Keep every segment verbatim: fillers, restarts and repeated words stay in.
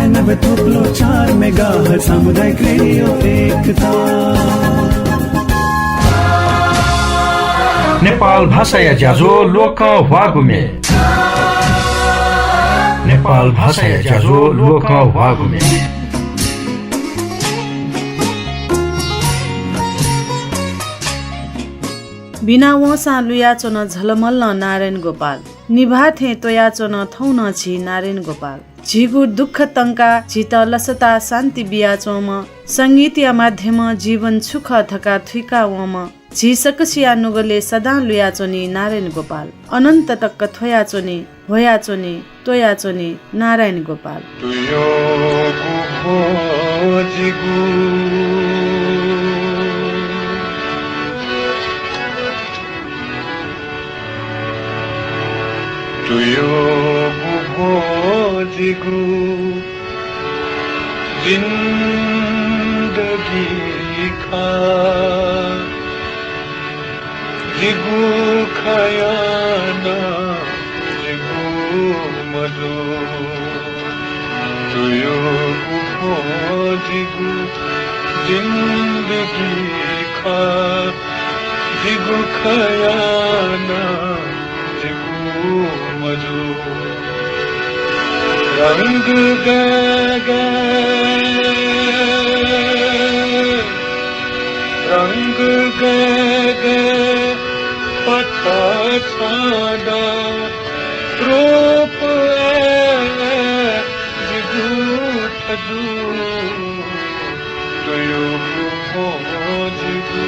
नब्बे थोप्लो चार मेगाहर्ट्ज सामुदायिक रेडियो एकता। नेपाल भाषाया ज्याझ्वः ल्वकं ह्वाःगु म्ये। नेपाल भाषाया ज्याझ्वः ल्वकं ह्वाःगु म्ये। बिना वंसां लुयाच्वन झलमल्लं नारायण गोपाल। निभाः थें त्वयाच्वन थौं नं झी नारायण गोपाल। झीगु दुःख तंकाः झीत लसताः शान्ति बियाच्वंम्ह, संगीतया माध्यमं जीवन छु खः धकाः थुइका वंम्ह, झी सकसिया नुगलय् सदां लुयाच्वनी नारायण गोपाल। अनन्त तक थ्वयाच्वनी, ह्वयाच्वनी, त्वयाच्वनी नारायण गोपाल। तुयोगु भो जिगु, तुयोगु भो जिगु, जिन्दगी खः जिगु खया नं जिगु मजू। तुयोगु भो जिगु जिन्दगी खः जिगु खया नं जिगु मजू। रंग गय् गय्, रंग गय् गय् पता छादा, रूप ए जिगु थजू। तुयोगु भो जिगु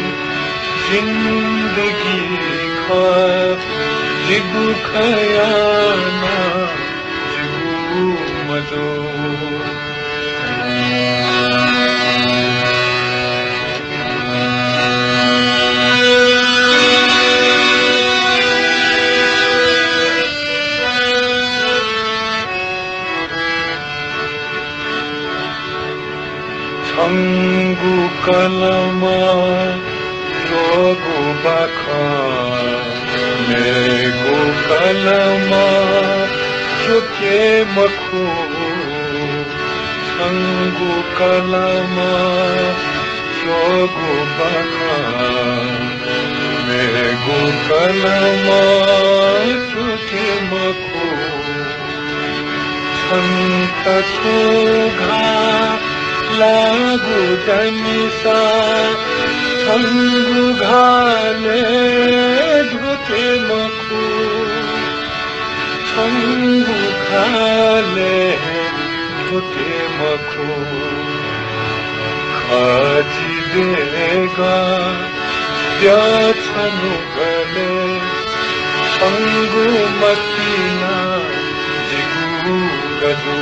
जिन्दगी खः जिगु खया नं जिगु मजू। छंगु कलम च्वःगु बाखं, मेगु कलम च्वके मखु। छंगु कलम च्वःगु बाखं, मेगु कलम च्वके मखु। छन्त छुं घाः लाःगु दनिसा, छंगु घालय् धुते मखु। छंगु घालय् धुते मखु। खजि देगः द्यः छन्हु गले छंगु मतिना जिगु गजू।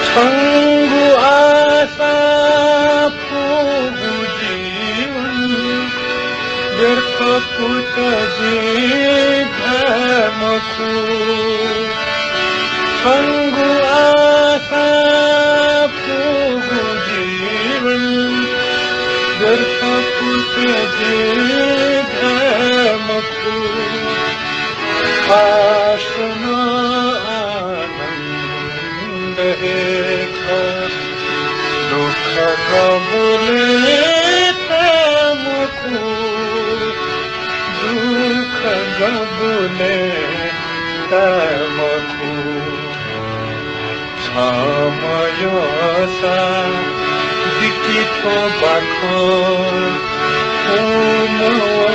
छंगु आशा फुगु जीवन व्यर्थ कुत जिं धाये मखु। छंगु आशा फुगु जीवन व्यर्थ कुत जिं धाये मखु। आशा नं आनन्द हे खः, दुःख गबलें ताये मखु, दुःख गबलें ताये मखु। छम्ह यःसा दिकि थ्व बाखं, थुमवःसा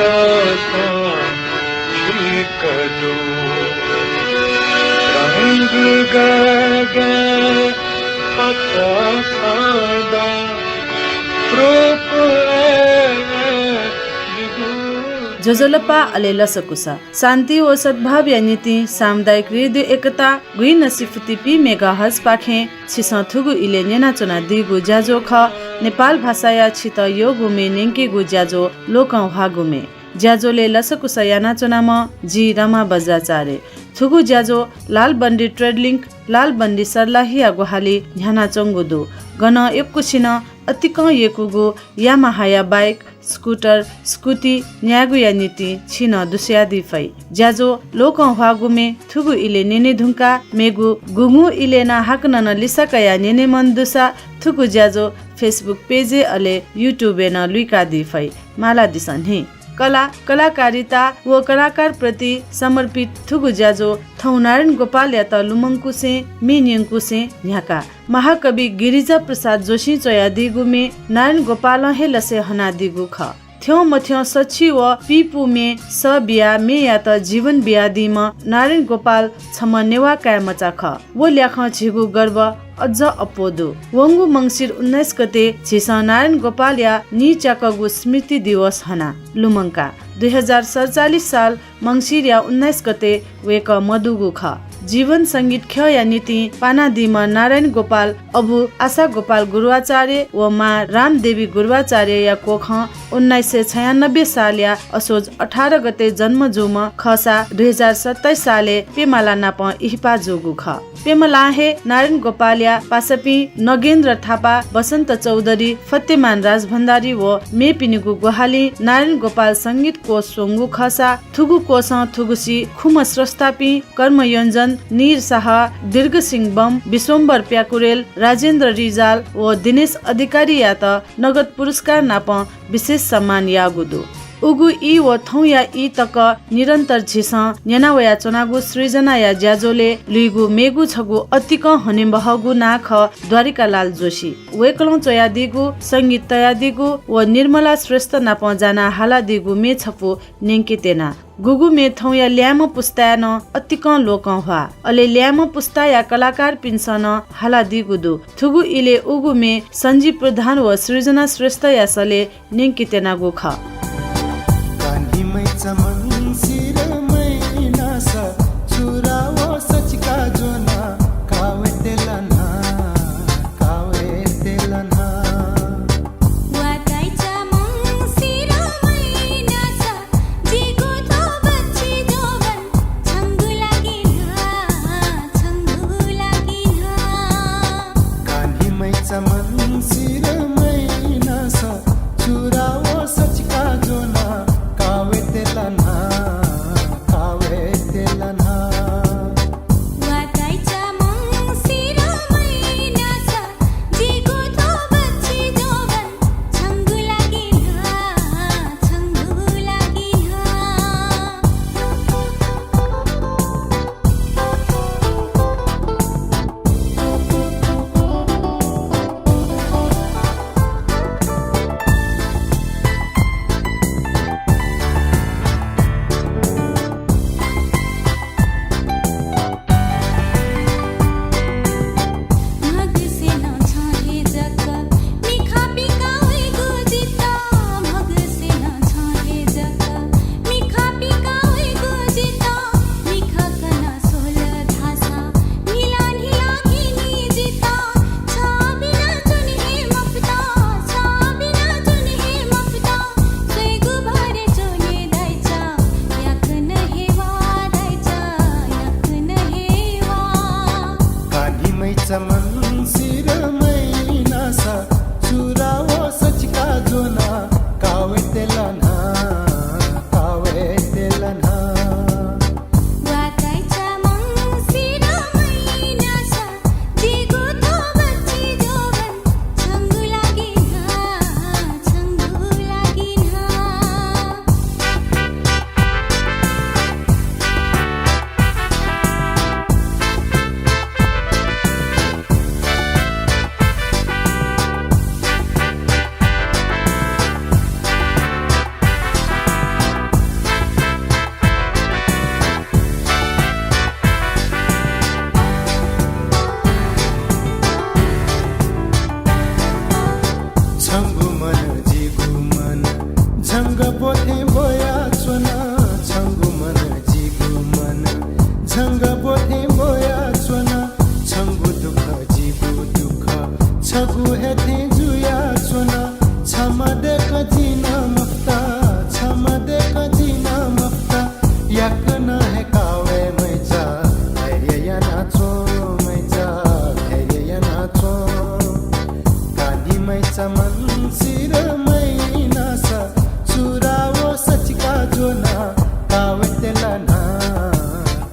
छिक दु। रंग गय् गय् फत छादा, रूप ए जिगु ज्वजलपा अले लसकुस। शान्ति व सद्भावया निंतिं सामुदायिक रेडियो एकता गुइनसिफुति पी मेगाहर्जपाखें छिसं थुगु इलय् न्यनाच्वनादीगु ज्याझ्वः खः नेपाल भाषाया छित यःगु म्ये न्यंकेगु ज्याझ्वः लोकंह्वाःगु म्ये। ज्याझ्वलय् लसकुस यानाच्वनाम्ह जि रमा बज्राचार्य। थुगु ज्याझ्वः लालबन्दी ट्रेडलिंक, लालबन्दी सर्लाहीया ग्वाहालिं न्ह्यानाच्वंगु दु। गनं यक्वसिनं अतिकं यय्कूगु यामाहाया बाइक, स्कुटर, स्कुटी न्यायेगुया निंतिं छिं नं दुस्वयादी फइ। ज्याझ्वः लोकंह्वाःगु म्ये थुगु इलय् न्यने धुंकाः मेगु गुगुं इलय् नं हाकनं नं लिसा कयाः न्यने मन दुसा थुगु ज्याझ्वः Facebook पेजय् अले YouTube-य् नं लुइकादी फइ। मालादिसँ न्हि। कला, कलाकारिता व कलाकारप्रति समर्पित थुगु ज्याझ्वः थौं नारायण गोपालयात लुमंकुसें, म्ये न्यंकुसें न्ह्याका। महाकवि गिरिजा प्रसाद जोशीं च्वयादीगु म्ये नारायण गोपालं हे लसय् हनादीगु खः। थ्यंमथ्यं सछि व पीपू म्ये सः बियाः म्येयात जीवन बियादीम्ह नारायण गोपाल छम्ह नेवाः काय् मचा खः। व ल्याखं झीगु गर्व अझ अप्वः दु। वंगु मंसिर उन्नाइस गते झीसं नारायण गोपालया नीच्याकःगु स्मृति दिवस हना लुमंका। दुई हजार सतचालिस साल मंसिरया उन्नाइस गते वय्कः मदुगु खः। जीवन संगीत ख्यःया निंतिं पानादीम्ह नारायण गोपाल अबु आशा गोपाल गुरुवाचार्य व मां रामदेवी गुरुवाचार्यया कोखं उन्नाइस सय छयानब्बे सालया असोज अठार गते जन्म जूम्ह खःसा दुई हजार सत्ताइस सालय् पेमाला नाप इहिपा जूगु खः। पेमालां हे नारायण गोपालया पासापिं नगेन्द्र थापा, बसन्त चौधरी, फतेमान राजभण्डारी व मेपिनिगु ग्वाहालिं नारायण गोपाल संगीत कोष स्वंगु खःसा थुगु कोषं थुगुसी खुम्ह स्रष्टापिं कर्मयोञ्जन, निर शाह, दीर्घसिंह बम, विश्वम्भर प्याकुरेल, राजेन्द्र रिजाल व दिनेश अधिकारीयात नगद पुरस्कार नाप विशेष सम्मान याःगु दु। उगु ई व थौंया ई तक निरन्तर झीसं न्यना वयाच्वनागु सृजनाया ज्याझ्वलय् लुइगु मेगु छगू अतिकं हनेबहःगु नां खः द्वारिकालाल जोशी। वय्कलं च्वयादीगु, संगीत तयादीगु व निर्मला श्रेष्ठ नाप जानाः हालादीगु म्ये छपु न्यंके त्यना। गुगु म्ये थौंया ल्याय्म्ह पुस्ताय् नं अतिकं लोकंह्वाः। अले ल्याय्म्ह पुस्ताया कलाकारपिन्सं नं हालादीगु दु। थुगु इलय् उगु म्ये सञ्जीव प्रधान व सृजना श्रेष्ठया सलय् न्यंके त्यनागु खः। कान्हिमैचा मंसिर मैनासा चुरा व सचिका ज्वना कावे तेलना, कावे तेलना। वा दाइचा मंसिर मैनासा जिगु थ्व बच्छि जोगन छंगु लागि न्हा, छंगु लागि न्हा। कान्हिमैचा मंसिर मैनासा चुरा व सचिका ज्वना कावे तेलना, कावे तेलना। वा दाइचा मंसिर मैनासा जिगु थ्व बच्छि जोगन छंगु लागि न्हा, छंगु लागि न्हा। कान्हिमैचा मंसिर मैनासा चुरा व सचिका ज्वना कावे तेलना, कावे तेलना। वा दाइचा मंसिर मैनासा जिगु थ्व बच्छि जोगन छंगु लागि न्हा, छंगु लागि न्हा। थें जुयाच्वन। छम्ह दय्क जिं नं मफुत, छम्ह दय्क जिं नं मफुत। याकनं हे कावय् मैचा, धैर्य यानाच्वँ मैचा, धैर्य यानाच्वँ। कानि मैचा मन्सिर मैनासा, चुरा व सचिका ज्वना, कावय् तेला ना,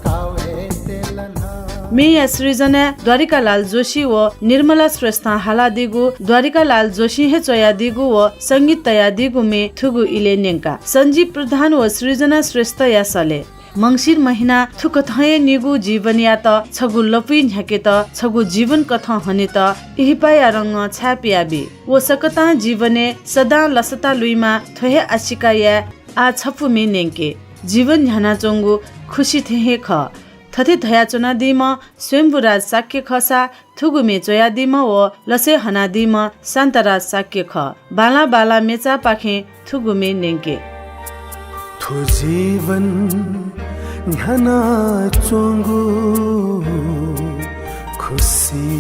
कावय् तेला ना। मेया सृजनाय् द्वारिकालाल जोशी व निर्मला श्रेष्ठं हालादीगु, द्वारिकालाल जोशीं हे च्वयादीगु व संगीत तयादीगु मे थुगु इलय् न्यंका। सञ्जीव प्रधान व सृजना श्रेष्ठया सलय् मंसिर महिना थुकथं हे निगू जीवनयात छगू लँपुइ न्ह्याकेत, छगू जीवन कथं हनेत इहिपाया रंगं छाय् पियाबी। व सकतां जीवनय् सदां लसता लुइमा थ्व हे आशिका याये। आः छपु मे न्यंके। जीवन न्ह्यानाच्वंगु खुसी थें हे खः। थथे धयाच्वनादीम्ह स्वयम्भूराज शाक्य खःसा थुगु मे च्वयादीम्ह व लसय् हनादीम्ह शान्तराज शाक्य खः। बांलाः बांलाः मेचापाखें थुगु मे न्यंके। थ्व जीवन न्ह्यानाच्वंगु खुसी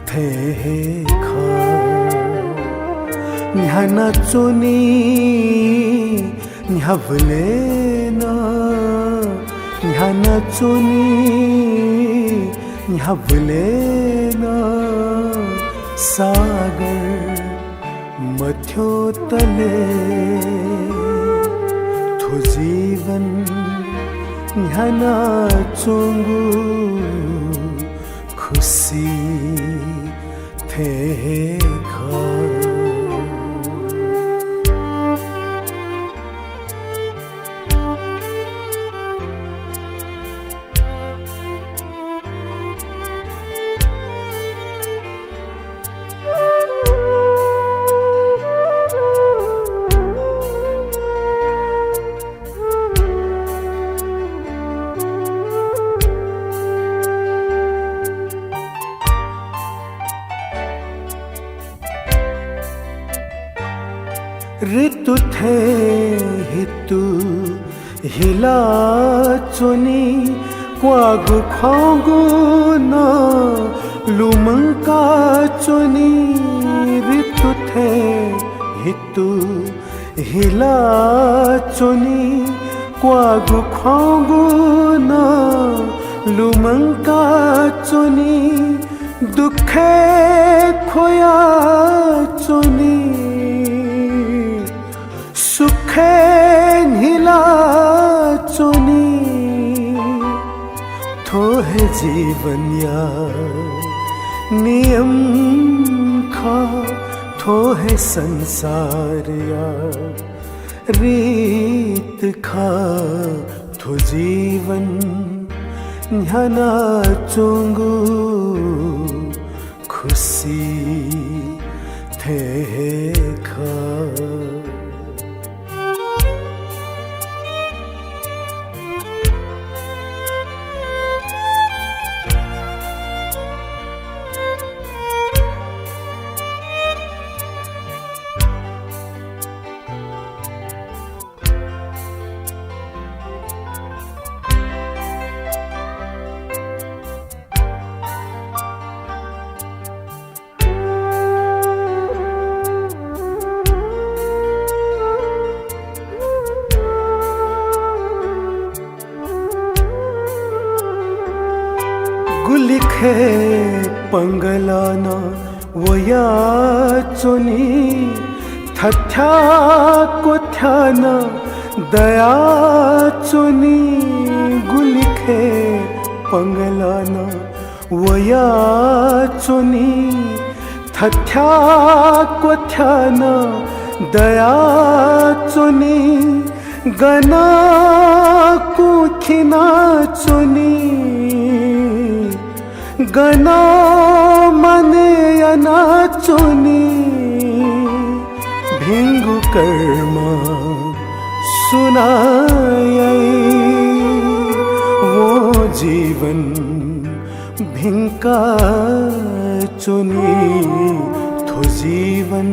थें हे खः। न्ह्यानाच्वनी न्ह्याबलें नं, न्ह्यानाच्वनी न्ह्याबलें नं। सागर मथ्यंतले थ्व जीवन न्ह्यानाच्वंगु खुसी थें हे खः। ऋतु थें हितु हिलाच्वनी, क्वाःगु ख्वाःगु नं लुमंका च्वनी। ऋतु थें हितु हिलाच्वनी, क्वाःगु ख्वाःगु नं लुमंका च्वनी। दुःखय् ख्वया च्वनी, सुखय् न्हिला च्वनी। थ्व हे जीवनया नियम खः, थ्व हे संसारया रीत खः। थ्व जीवन न्ह्यानाच्वंगु खुसी थें हे खः। गुलिखय् पंगलं वयाच्वनी, थथ्याः क्वथ्याः नं दयाच्वनी। गुलिखय् पंगलं वयाच्वनी, थथ्याः क्वथ्याः नं दयाच्वनी। गनं कुँ खिनाच्वनी, गनं मानय् यानाच्वनी। भिंगु कर्म सुनां याइ, वं जीवन भिंका च्वनी। थ्व जीवन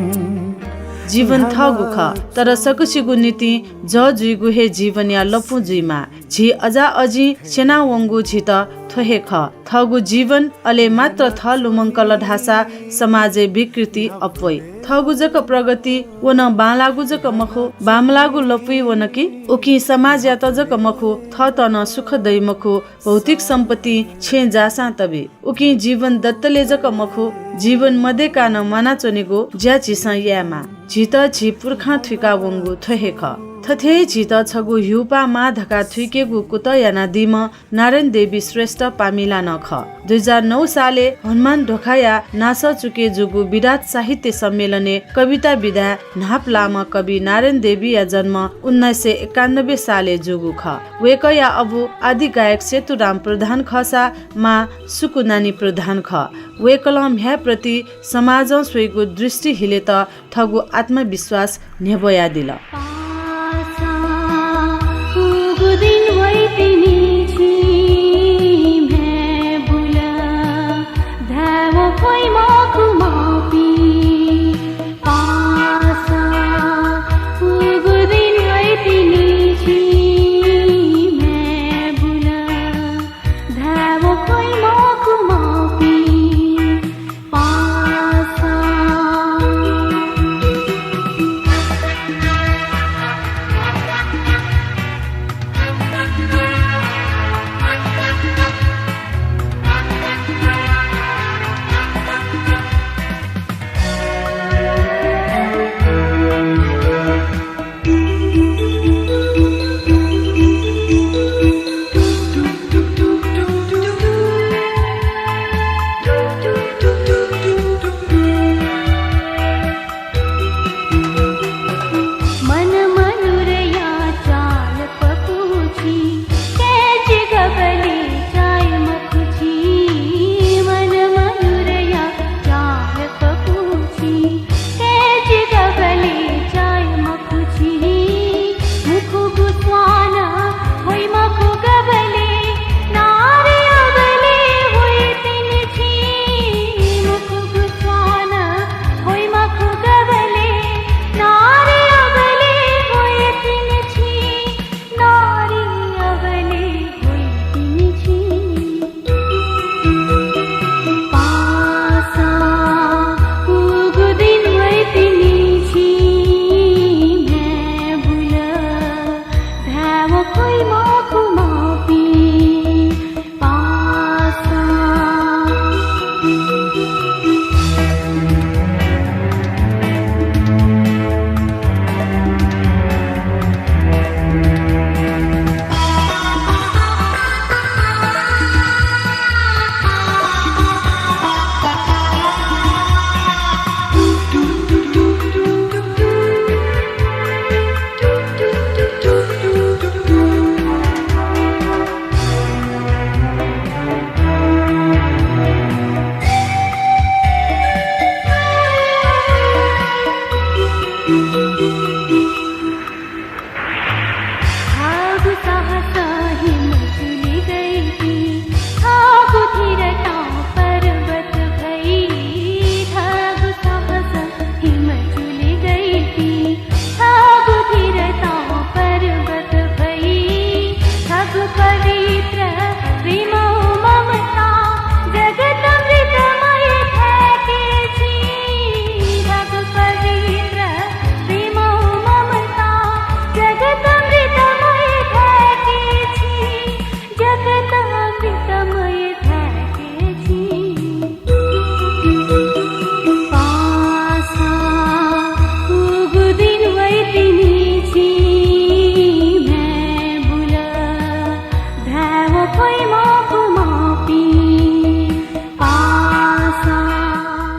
जीवन थःगु खः, तर सकसिगु निंतिं जः जुइगु हे जीवनया लँपु जुइमाः। झी अजाअजिं स्यनावंगु झीत थ्व हे खः। थःगु जीवन अले मात्र थः लुमंकल धाःसा समाजय् विकृति अप्वइ। थःगु जक प्रगति व नं बांलाःगु जक मखु, बांमलाःगु लपुइ वन कि? उकिं समाजयात जक मखु, थःत नं सुख दइ मखु। भौतिक सम्पत्ति छेँ जाःसां तबी। उकिं जीवन दतले जक मखु, जीवन मदय्काः नं म्वानाच्वनेगु ज्या झीसं यायेमाः। झीत झी पुर्खां थुइका वंगु थ्व हे खः। थथे हे झीत छगू ह्यूपाः माः धकाः थुइकेगु कुतः यानादीम्ह नारायण देवी श्रेष्ठ पामिला नं खः। दुई हजार नौ सालय् हनुमान ध्वाखाया नासः चुके जूगु विराट साहित्य सम्मेलनय् कविता विधाय् न्हापालाम्ह कवि नारायण देवीया जन्म उन्नाइस सय एकानब्बे सालय् जूगु खः। वय्कःया अबु आदि गायक सेतुराम प्रधान खःसा मां सुकुनानी प्रधान खः। वय्कलं म्ह्याय्‌प्रति समाजं स्वइगु दृष्टि हिलेत थःगु आत्मविश्वास न्ह्यब्वयादिल।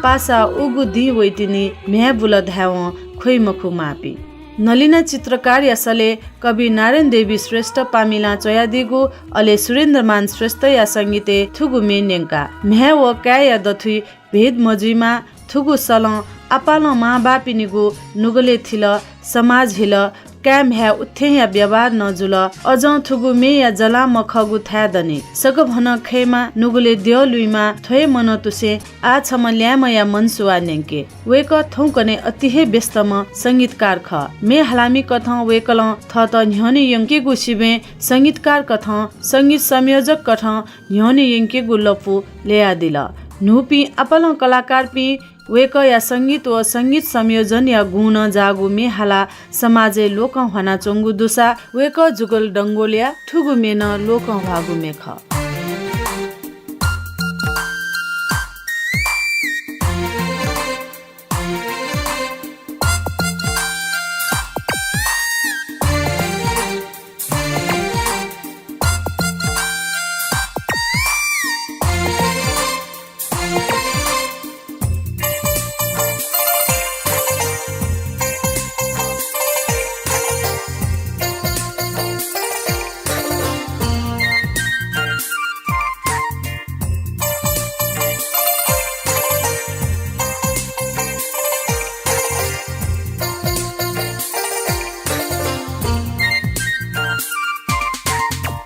पासा उगु दिं वइतिनि म्ह्याय् बुल धायेवं ख्वइ मखु माःपिं। नलिना चित्रकारया सलय् कवि नारायण देवी श्रेष्ठ पामिलां च्वयादीगु, अले सुरेन्द्रमान श्रेष्ठया संगीतय् थुगु म्ये न्यंका। म्ह्याय् व काय्‌या दथुइ भेद मजुइमा, थुगु सलं आपालं मांबाःपिनिगु नुगलय् थिल, समाज हिल, काय् म्ह्याय् उथेंया व्यवहार नं जुल। अजं थुगु मेया जलामखःगु थाय् दनि। सकभनं खयेमा, नुगलय् द्यः लुइमा, थ्व हे मनंतुसें आः छम्ह ल्याय्म्हया मनसुवा न्यंके। वय्कः थौंकन्हय् अति हे व्यस्तम्ह संगीतकार खः। म्ये हालामि कथं वय्कलं थःत न्ह्यःने यंकेगु सिबें संगीतकार कथं, संगीत संयोजक कथं न्ह्यःने यंकेगु लँपु ल्ययादिल। न्हूपिं आपालं कलाकारपिं वय्कःया संगीत व संगीत संयोजनया गुणं जाःगु म्ये हालाः समाजय् लोकं ह्वानाच्वंगु दुसा वय्कः जुगल डंगोलया थुगु म्ये नं लोकं ह्वाःगु म्ये खः।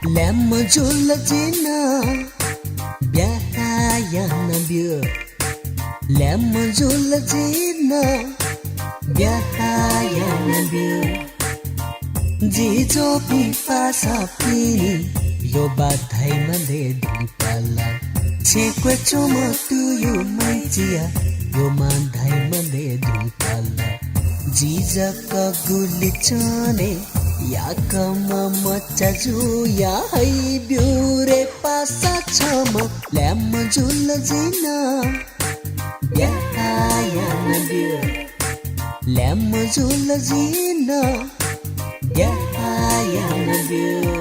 ल्याय्म्ह जुल जिं नं ब्याहा यानाब्यु। ल्याय्म्ह जुल जिं नं ब्याहा यानाब्यु। जि ज्वःपिं पासापिनि योबा धाइम्ह दये धुंकल। छेँ क्वय् च्वंम्ह तुयु मैचिया योमा धाइम्ह दये धुंकल। जि जक गुलि च्वने याकम्ह मचा जुया हइब्यु रे पासा छम्ह। ल्याय्म्ह जुल जिं नं ब्याहा यानाब्यु। ल्याय्म्ह जुल जिं नं ब्याहा यानाब्यु।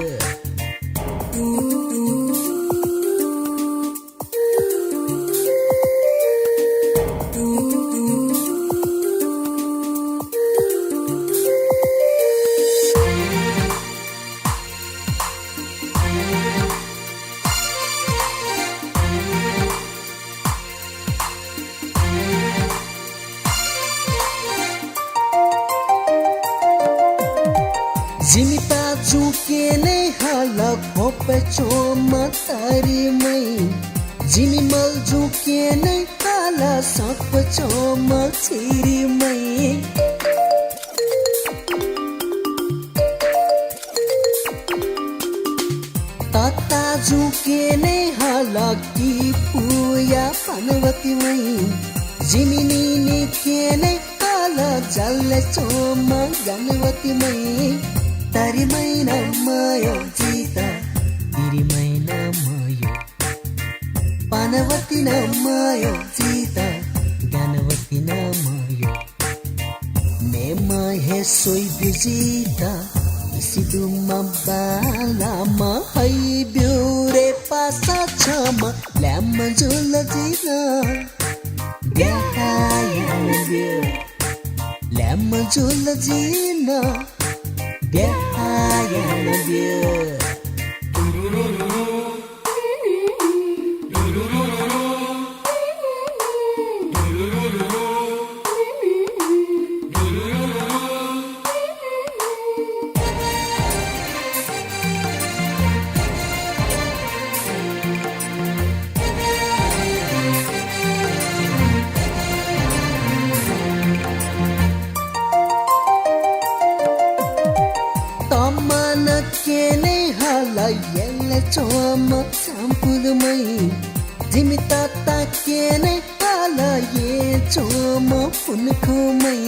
जिमि ताजुं क्यने हल ख्वपय् च्वंम्ह तरिमैं। जिमि मल्जुं क्यने हल सकपय् च्वंम्ह छिरिमैं। तताजुं क्यने हल किपूया पानवतीमैं। जिमि निनि क्यने हल जलय् च्वंम्ह ज्ञानवतीमैं। तरिमैं नं मयः जितः, तिरिमैं नं मयः। पानवती नं मयः जितः, ज्ञानवती नं मयः। मेम्ह हे स्वइब्यु जितः, इसिदुम्ह बांलाम्ह हइब्यु रे पासा छम्ह। ल्याय्म्ह जुल जिं नं ब्याहा यानाब्यु। ल्याय्म्ह जुल जिं नं ब्याहा यानाब्यु। तमा नं क्यने हल यलय् च्वंम्ह छाम्पुलुमैं। जिमि तता क्यने हल यँय् च्वंम्ह पुन्खुमैं।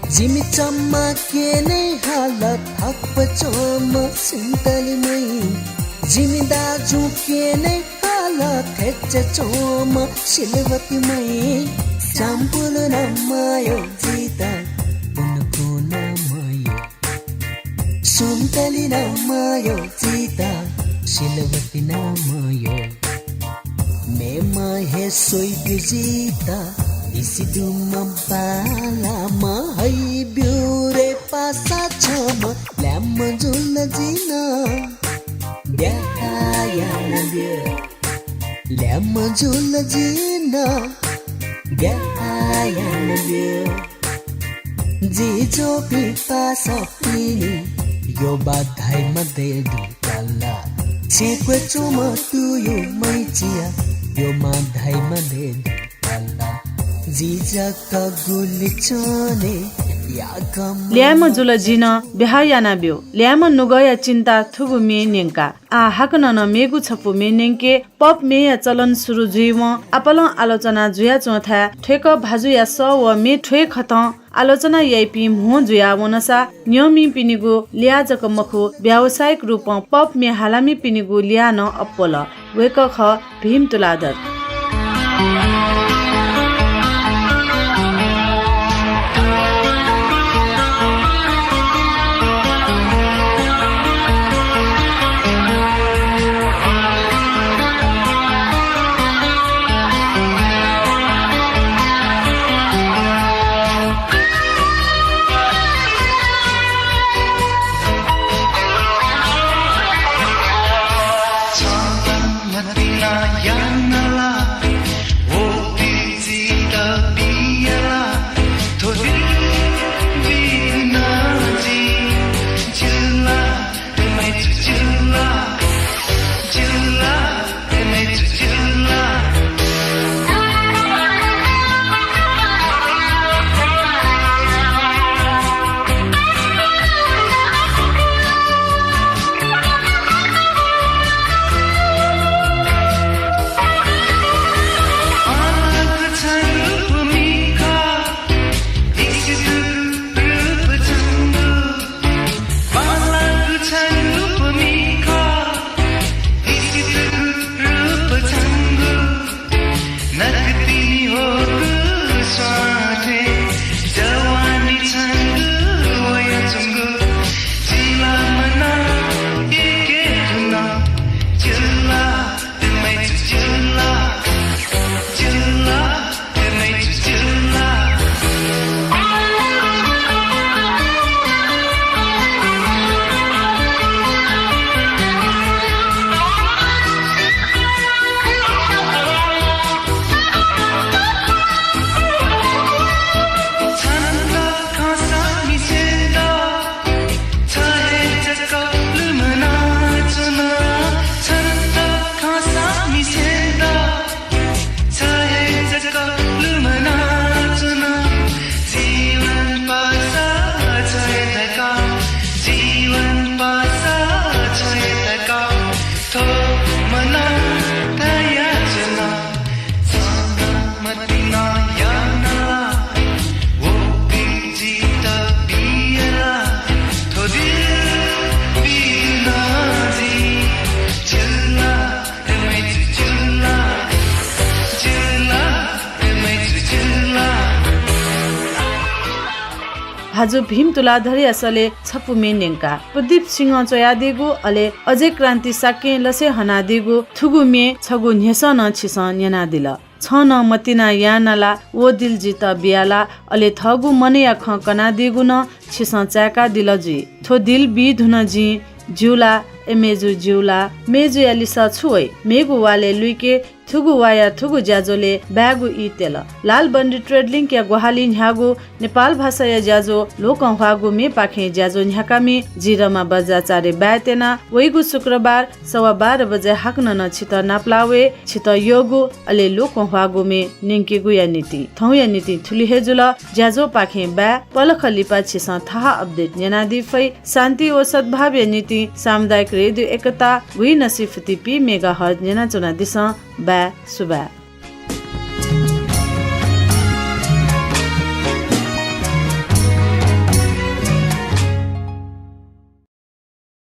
जिमि चम्मा क्यने हल थक्पय् च्वंम्ह सुन्तलीमैं। जिमि दाजुं क्यने हल थेच्चय् च्वंम्ह सिलवतीमैं। छाम्पुलु नं मयः जितः, पुन्खु नं मयः। सुन्तली नं मयः जितः, सिलवती नं मयः। मेम्ह हे स्वइब्यु जितः, इसिदुम्ह बांलाम्ह हइब्यु रे पासा छम्ह। ल्याय्म्ह जुल जिं नं ब्याहा यानाब्यु। ल्याय्म्ह जुल जिं नं ब्याहा यानाब्यु। जि ज्वःपिं पासापिनि यःम्ह धाइम्ह दय् धुंकल। छेँय् च्वंम्ह तुयु मैचिया यःम्ह धाइम्ह दय् धुंकल। जि जक गुलि च्वने याकम्ह। ल्याय्म्ह जुल जिं, ब्याहा यानाब्यु। ल्याय्म्ह नुगःया चिन्ता थुगु म्ये न्यंका। आः हाकनं नं मेगु छपु म्ये न्यंके। Pop म्येया चलन सुरु जुइवं आपालं आलोचना जुयाच्वंथाय् थ्वय्क भाजुया सः व म्ये थ्वय् खतं आलोचना याइपिं म्हो जुया वनसा न्यंमिपिनिगु ल्याः जक मखु, व्यावसायिक रूपं pop म्ये हालामिपिनिगु ल्याः नं अप्वल। वय्कः खः भीम तुलाधर। भाजु भीम तुलाधरया सलय् छपु म्ये न्यंका। प्रदीप सिंहं च्वयादीगु, अले अजय क्रान्ति शाक्यं लसय् हनादीगु थुगु म्ये छगू न्ह्यसः नं छिसं न्यनादिल। छं नं मतिना याना ला, व दिल जितः बिया ला, अले थःगु मनया खँ कनादीगु नं छिसं चाय्कादिल जुइ। थ्व दिल बी धुन जिं, ज्यू ला, ए मय्जु ज्यू ला? मय्जुया लिसः छु वइ? मेगु वालय् लुइके थुगु वाया थुगु ज्याझ्वलय् बाय्गु ई त्यल। लालबन्दी ट्रेड लिंकया ग्वाहालिं न्ह्याःगु नेपाल भाषाया ज्याझ्वः लोकं ह्वाःगु म्येपाखें ज्याझ्वः न्ह्याकामि जि रमा बज्राचार्य बाय् त्यना। वइगु शुक्रबार सवा बाह्र बजे हाकनं नं छितः नापलाः वये। छितः यःगु अले लोकं ह्वाःगु म्ये न्यंकेगुया निंतिं थौंया निंतिं थुलि हे जुल। ज्याझ्वःपाखें बाय्। पलख लिपा छिसं थाहा update न्यनादी फइ। शान्ति व सद्भावया निंतिं सामुदायिक रेडियो एकता गुइनसि फुति पी megahertz न्यनाच्वनादिसँ। बाय्, सुभाय्।